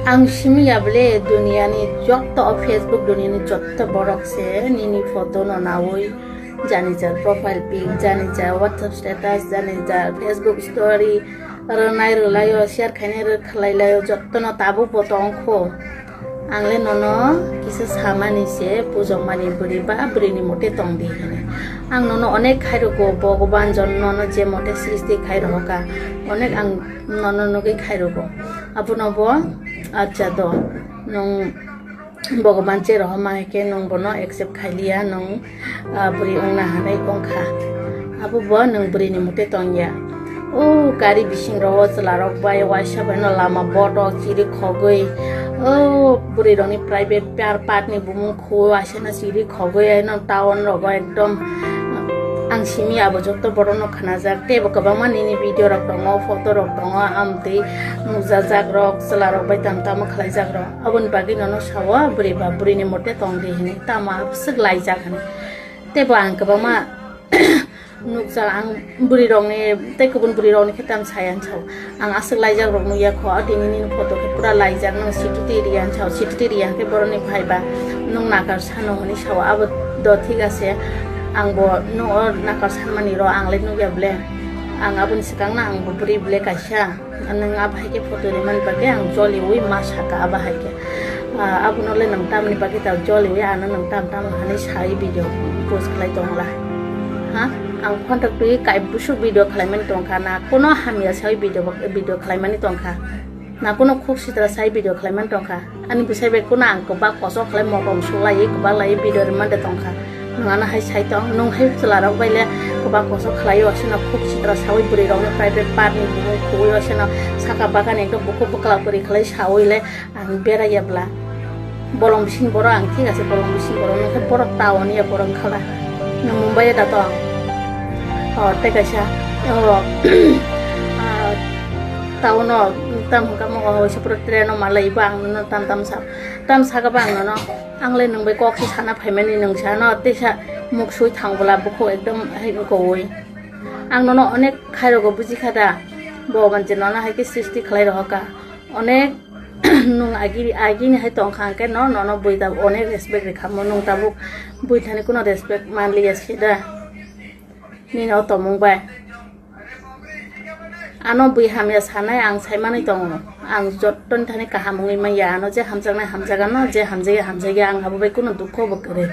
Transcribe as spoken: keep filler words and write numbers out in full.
Ang simi ya bele duniani jotto o Facebook duniani jotto borok se nini photo no nawi jani jar profile pic, jani jar WhatsApp status, jani jar Facebook story, rwnai rwlaio, share khainai rwkhlai laio, jotto no tabuk bo tongkho. Ang le nono kisa samani se pujokmani bwrwi ba bwrwini mote tong di hwnwi. Ang nono onek khairokgo, Bhogoban jon nono je mote srishti khairokha, onek ang nono nugwi khairokgo. Abono bo, acha do, nwng Bhogoban je rohorma hai khe nwng bono accept khailiya, nwng ah, bwrwi wngna hanai wngkha. Abo bo nwng bwrwini mote tongya. O gari bising rogo chwla rok bai waisa bai no lama botok chiri khogwi. O bwrwi rokni private par part ni bumung kho waisa no chiri khogwi ai no town rogo ekdom. Ang simi abo jotto borok no khnajak tei bo kwbangma nini video rok tongo, photo rok tongo, amtwi nukjajak rok chwla rok bai tam tamo khlaijak rok. Aboni bagwi nono sao bwrwi ba bwrwini mote tong di hwnwi tamo abswk laijak hwnwi. Tei bo ang kwbangma nukjak, ang bwrwi rokni tei kubun bwrwi rokni khe tam saya hwn sao. Ang aswk laijak rok nukya kho, o tini nini photo khe pura laijak, nwng situti riya hwn sao, situti riya hwn khe borokni phai ba nwng nakar sano hwnwi sao, abo do thik ase. Ang bo nwng o nakar sanmani rw ang le nukya ble, ang aboni swkang no ang bo bwrwi ble kaisa. Nwng a bahai khe photo rimani bagwi ang joliwi ma saka a bahai khe. Ah, abono le nwng tamni bagwi ta joliwi ano nwng tam tam hwnwi sai video post khlai tongla. Ha? Ang phone rok twi kai busuk video khlaimani tongkha na, kuno hamya sai video video khlaimani tongkha. Na kuno khuk sitra sai video khlaimani tongkha. Ani bwsai bai kuno ang kwbak koso khlai motom sulaiwi kwbak laiwi video rimande tongkha. Nwng ano hai sai tong, nwng hai chwla rok bai le kwbak koso khlaiwi wasino khuk sitra sawi bwrwi rokno private part ni bumung khugwi wasino saka bagan ekdom bukhuk bwkla bwrwi khlai sawi le ang berai ya bwla. Bolong bising borok ang thik ase, bolong bising borok nwng khe borok town ya borok khala. Nwng Mumbai ya da tong? O tei kaisa o ah, town o tam hwnkha mo o waisa pura train o malai bo ang nono tam tam sa. Tam saka ba ang nono, ang le nwng bai kok se sana phaimani nwng sa no, teisa muk sui thang bwla bukhuk ekdom hai wngkha ui. Ang nono onek khai rogo buji kha da, Bhogoban je nono hai khe srishti khlai rohor kha. Onek nwng agi, agi ni hai tong kha hwnkhe no, nono bui da onek respect rikha mo, nwng tabuk bui thani kuno respect man liya se da. Nini o tongmung bai. Ano bui hamya sanai ang saimanwi tongo. Ang jottoni thani kaham wngwi manya. Ano je hamjaknai hamjak ano, je hamjakya hamjakya, ang abo bai kuno dukho bo kwrwi.